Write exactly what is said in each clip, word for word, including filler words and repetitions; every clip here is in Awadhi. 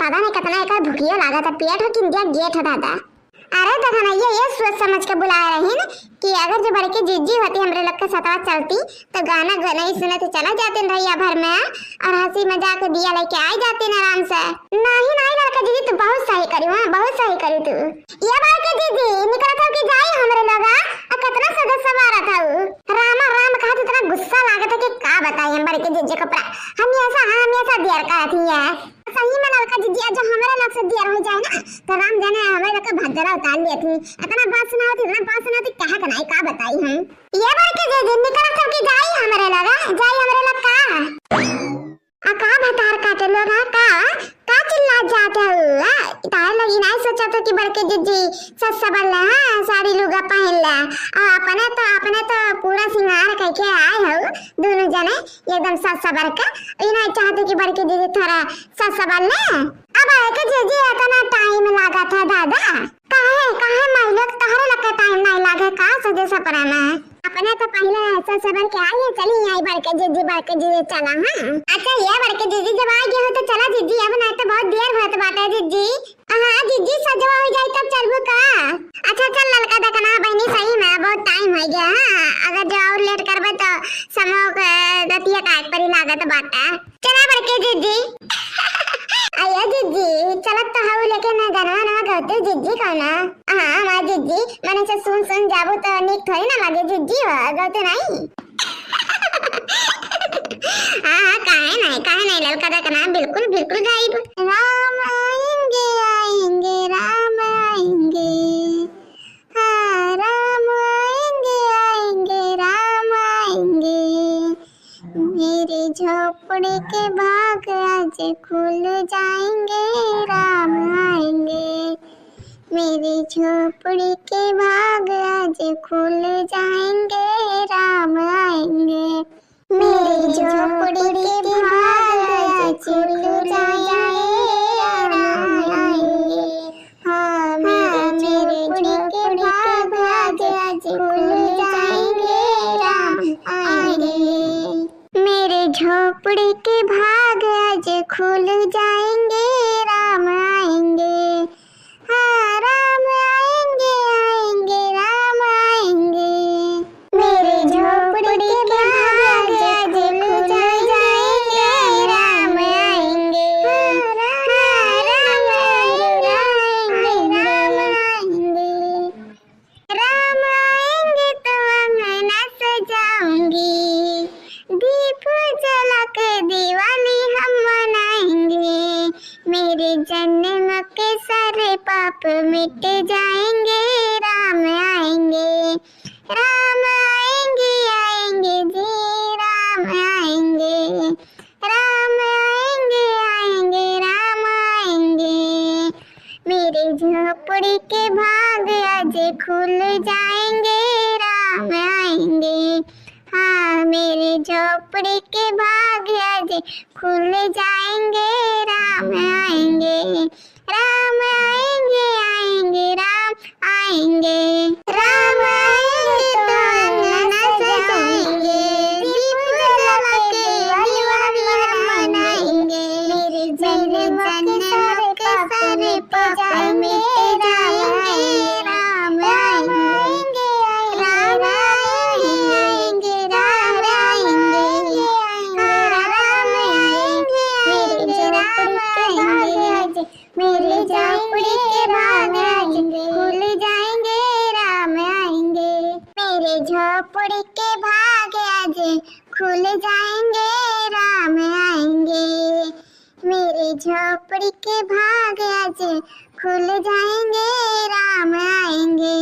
पता नहीं कितना एकर भुखियो लागत है, पेट हो कि इंडिया गेट हो दादा। अरे देखा ना, ये, ये सोच समझ के बुलाए रही न कि अगर जो बड़की जिज्जी होती हमरे लोग के सतवा चलती तो गाना ग-, नहीं सुनत चला जाते रहिया भर में और हंसी मजाक दिया लेके आई जाते न आराम से। नहीं, नहीं ललका जिज्जी, तू बहुत सही करी, हाँ, बहुत सही करी तू। ये बड़की जिज्जी, निकलत हो कि जाई हमरे लोग, आ, आ कितना सजा सवारत हो। रामा राम कहा तो इतना गुस्सा लागत है कि का बताई हम बड़की जिज्जी को प्रा-, हमेशा, हाँ, हमेशा देर करत ही है। सही में ललका जिज्जी, आज हमरे लोग से देर हो जाए ना, तो राम जाने हमरे लोग के भद्दरा उतार लेत ही। इतना बात सुनावत, इतना बात सुनावत, कहा के नहीं, का बताई हम। ये बड़की जिज्जी, निकलत हो कि जाई हमरे लोग, जाई हमरे लोग का? आ का भतार काटे लोग, हाँ, का, का चिल्लात जात हो, हाँ? तारे लोग ई नाई सोचत हो कि बड़की जिज्जी सज सबर ले, हाँ, साड़ी लुगा पहन ले, आ अपने तो, अपने तो पूरा सिंगार करके आए हो, दोनों जने एकदम सज सबर के, ई नाई चाहते कि बड़की जिज्जी थोड़ा सज सबर ले। अब बड़की जिज्जी इतना टाइम लागत है दादा, काहे, काहे माई लोग, तहरे लोग के टाइम नाई लागे का सजे सपरे में? अपने तो पहले सज सबर के आई है, चली आई बड़की जिज्जी, बड़की जिज्जी चला, हाँ। अच्छा ये बड़की जिज्जी जब आ गए हो तो चला जिज्जी, अब नाई तो बहुत देर होत बाटे जिज्जी। हाँ जिज्जी, सजवा हो जाई तब चलबू का? अच्छा चल ललका देखना बहनी, सही में बहुत टाइम हो गया, हाँ। अगर जो और लेट करबे तो समोक दतिया काट परी लागत बाटे। चला बड़की जिज्जी। अयो जिज्जी, चलत तो हऊ, लेकिन गनवा नवा गौते जिज्जी कौना? हाँ, हमार जिज्जी, मने से सुन सुन जाबू तो नीक थोड़ी ना लागे जिज्जी, हो गौते नहीं। हाँ, हाँ, काहे नहीं, काहे नहीं, ललका देखना, बिल्कुल, बिल्कुल गाइब। राम आएंगे, आएंगे, राम आएंगे। हाँ, राम आएंगे, आएंगे, राम आएंगे। मेरी झोपड़ी के भाग आज खुल जाएंगे, राम आएंगे। मेरी झोपड़ी के भाग आज खुल जाएंगे, राम आएंगे। मेरी झोपड़ी के भाग आज खुल जाएंगे, राम आएंगे। हाँ, मेरी झोपड़ी के भाग आज खुल जाएंगे, राम आएंगे। मेरे झोपड़ी के भाग आज खुल जाएंगे, राम आएंगे। हाँ, राम आएंगे, आएंगे, राम आएंगे। मेरे झोपड़ी के भाग आज खुल जाएंगे, राम आएंगे। हाँ, राम आएंगे, राम आएंगे, राम आएंगे। राम आएंगे तो अंगना सजाऊंगी, दीप जला के दिवाली हम मनाएंगे। मेरे जन्म के सारे पाप मिट जाएंगे, राम आएंगे। राम आएंगे, आएंगे जी, राम आएंगे। राम आएंगे, आएंगे, राम आएंगे। मेरे झोपड़ी के भाग आज खुल जाएंगे, राम आएंगे। हाँ, मेरे झोपड़ी के भाग आज खुल जाएंगे, राम आएंगे। राम आएंगे, आएंगे, राम आएंगे। राम आएंगे तो अंगना सजाएंगे, दीप जला के दिवाली हम मनाएंगे। मेरे जन्म के सारे पाप मिट जाएंगे, राम आएंगे, राम आएंगे, राम आएंगे, राम आएंगे। हाँ, राम आएंगे, मेरे झोपड़ी के भाग आज मेरे झोपड़ी के भाग आज खुल जाएंगे, राम आएंगे। मेरे झोपड़ी के भाग आज खुल जाएंगे, राम आएंगे। मेरे झोपड़ी के भाग आज खुल जाएंगे, राम आएंगे।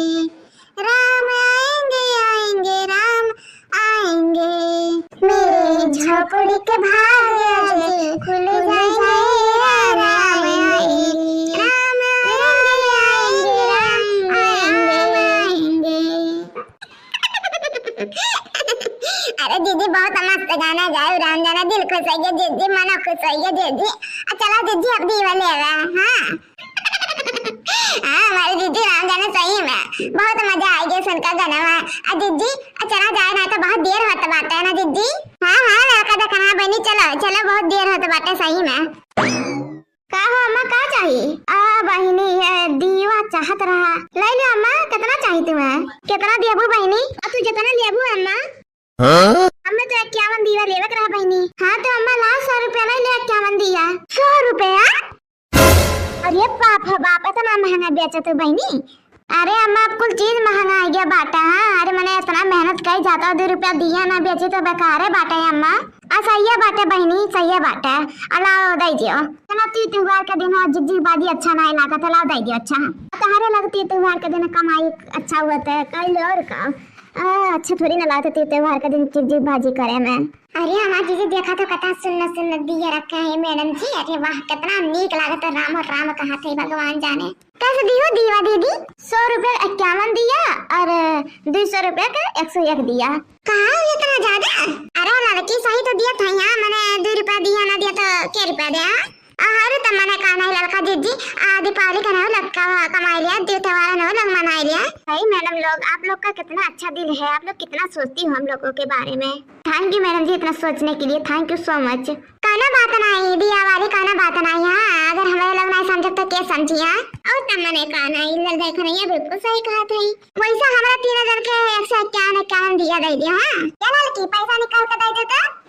राम आएंगे, आएंगे, राम आएंगे। मेरे झोपड़ी के भाग आज खुल जाएंगे, राम आएंगे। राम आएंगे, आएंगे, राम आएंगे। अरे जिज्जी, बहुत मस्त गाना गायो, राम जाना दिल खुश हो गया जिज्जी, मना खुश हो गया जिज्जी। आ, चला जिज्जी, अब दीवा ले आवा, हाँ। हाँ, हमारी जिज्जी राम जाने सही में बहुत मजा आइगे सुनकर गनवा। आ जिज्जी, आ चला जाए ना तो बहुत देर होत बाटे ना जिज्जी। हाँ, हाँ, ललका देखना बहनी, चलो, चलो, बहुत देर होत बाटे सही में। का हो अम्मा, का हत रहा। लइ ले अम्मा, केतना चाही तुहैं? केतना देबू बहिनी? आ तू जेतना लेबू अम्मा। हाँ? हमें तो इक्यावन दिया लेवे के रहा बहिनी। हाँ तो अम्मा ला, सौ रुपया लइ ले, इक्यावन दिया। सौ रुपया? अरे बाप हो बाप, एतना महँगा बेचत हो बहिनी। अरे अम्मा, अब कुल चीज महँगा होइ गया बाटा। हाँ, अरे मने एतना मेहनत कइ जाता, दुइ रुपया दिया ना बेची तो बेकारे बाटे अम्मा। आ सहिया बाटे बहिनी, सहिया बाटे। आ लाओ दइ दियो। चला तू त्योहार के दिन हो, झिकझिक बाजी अच्छा नाहीं लागत है, लाओ दइ दियो अच्छा। आ तोहरे लगती त्योहार के दिन कमाई अच्छा हुआ तो कइ लो और का। आ, अच्छा थोड़ी ना लागत है त्योहार के दिन झिकझिक बाजी करे में। अरे हमार जीजी देखा तो कतना सुन्नर सुन्नर दिया रखा है मैडम जी। अरे वाह, कतना नीक लागत है। राम राम कहत है, भगवान जाने। कैसे दियो दिया दीदी? सौ रुपया के इक्यावन दिया और दुइ सौ रुपया के एक सौ एक दिया। कहाँ एतना ज्यादा? अरे लड़की सही तो दिया था यहाँ, मने दुइ रुपया दिया ना दिया तो के रुपया दे, हाँ? अरे त मने का नाहीं ललका जीजी, आ दीपावली का नाहीं ललका कमाई लिया, दीव त्योहार नाहीं लग मनाई लिया। भाई मैडम लोग, आप लोग का कितना अच्छा दिल है, आप लोग कितना सोचती हो हम लोगों के बारे में। Thank you मैडम जी, इतना सोचने के लिए, thank you so much। कौनो बात नाहीं, दिया वाली कौनो बात नाहीं, हाँ, अगर हमरे लोग नाहीं समझब तो के समझी, हाँ? और त मने का नाहीं, लल देखो नहीं, बिल्कुल सही कहत है। वैसे हमरा तीनों जन के एक सौ इक्यावन, इक्यावन दिया दइ दिया, हाँ? चला लड़की, पैसा निकाल के दइ दे तो।